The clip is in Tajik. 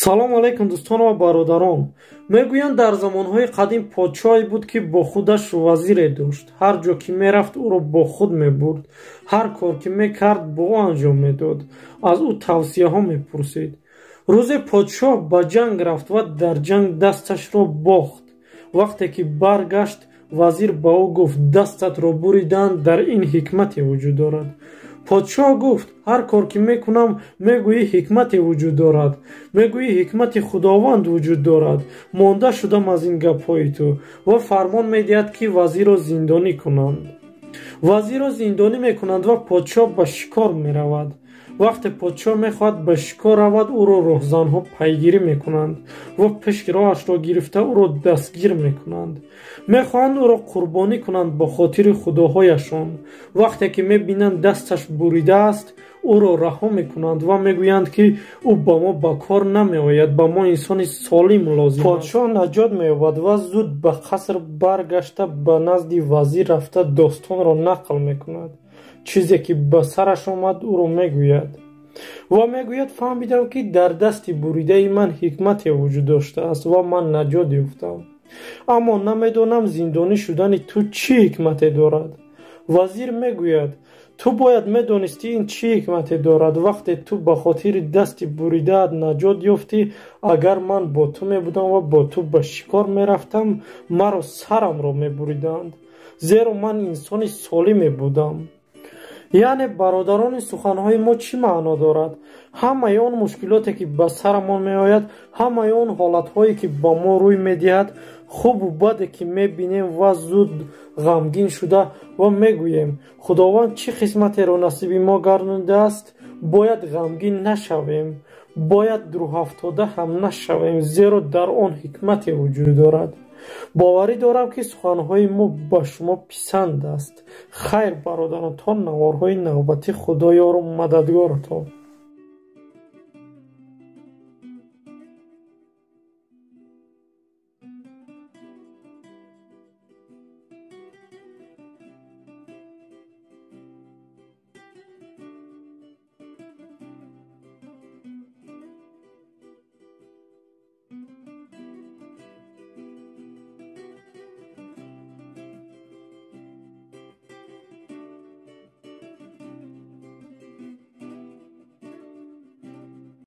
Салом алейкум, дӯстон ва бародарон. Мегӯянд, дар замонҳои қадим подшоҳе буд, ки бо худаш вазире дошт. Ҳар ҷо ки мерафт, ӯро бо худ мебурд, ҳар кор ки мекард, бо ӯ анҷом медод, аз ӯ тавсияҳо мепурсид. Рӯзе подшоҳ ба ҷанг рафт ва дар ҷанг дасташро бохт. Вақте ки баргашт, вазир ба ӯ гуфт: «Дастатро буриданд, дар ин ҳикмате вуҷуд дорад». Подшоҳ гуфт: «Ҳар кор ки мекунам, мегӯӣ, ҳикмате вуҷуд дорад, мегӯӣ, ҳикмати Худованд вуҷуд дорад. Монда шудам аз ин гапҳои ту». Ва фармон медиҳад, ки вазирро зиндонӣ кунанд. Вазирро зиндонӣ мекунанд ва подшоҳ ба шикор меравад. Вақте подшоҳ мехоҳад ба шикор равад, ӯро роҳзанҳо пайгирӣ мекунанд ва пеши роҳашро гирифта, ӯро дастгир мекунанд. Мехоҳанд ӯро қурбонӣ кунанд ба хотири худоҳояшон. Вақте ки мебинанд, дасташ буридааст, ӯро раҳо мекунанд ва мегӯянд, ки ӯ ба мо ба кор намеояд, ба мо инсони солим лозим. Подшоҳ наҷот меёбад ва зуд ба қаср баргашта, ба назди вазир рафта, достонро нақл мекунад. Чизе ки ба сараш омад, ӯро мегӯяд ва мегӯяд: «Фаҳмидам, ки дар дасти буридаи ман ҳикмате вуҷуд доштааст ва ман наҷот ёфтам, аммо намедонам, зиндонӣ шудани ту чӣ ҳикмате дорад». Вазир мегӯяд: «Ту бояд медонистӣ, ин чӣ ҳикмате дорад, вақте ту ба хотири дасти буридаат наҷот ёфтӣ. Агар ман бо ту мебудам ва бо ту ба шикор мерафтам, маро сарамро мебуриданд, зеро ман инсони солиме будам». Яъне, бародарони, суханҳои мо чӣ маъно дорад? Ҳамаи он мушкилоте, ки ба сарамон меояд, ҳамаи он ҳолатҳое, ки ба мо рӯй медиҳад, хубу баде ки мебинем ва зуд ғамгин шуда ва мегӯем: «Худованд чӣ қисматеро насиби мо гардонидааст?» Бояд ғамгин нашавем, бояд рӯҳафтода ҳам нашавем, зеро дар он ҳикмате вуҷуд дорад. Боварӣ дорам, ки суханҳои мо ба шумо писанд аст. Хайр, бародарон, то наворҳои навбатӣ, Худо ёру мададгоротон.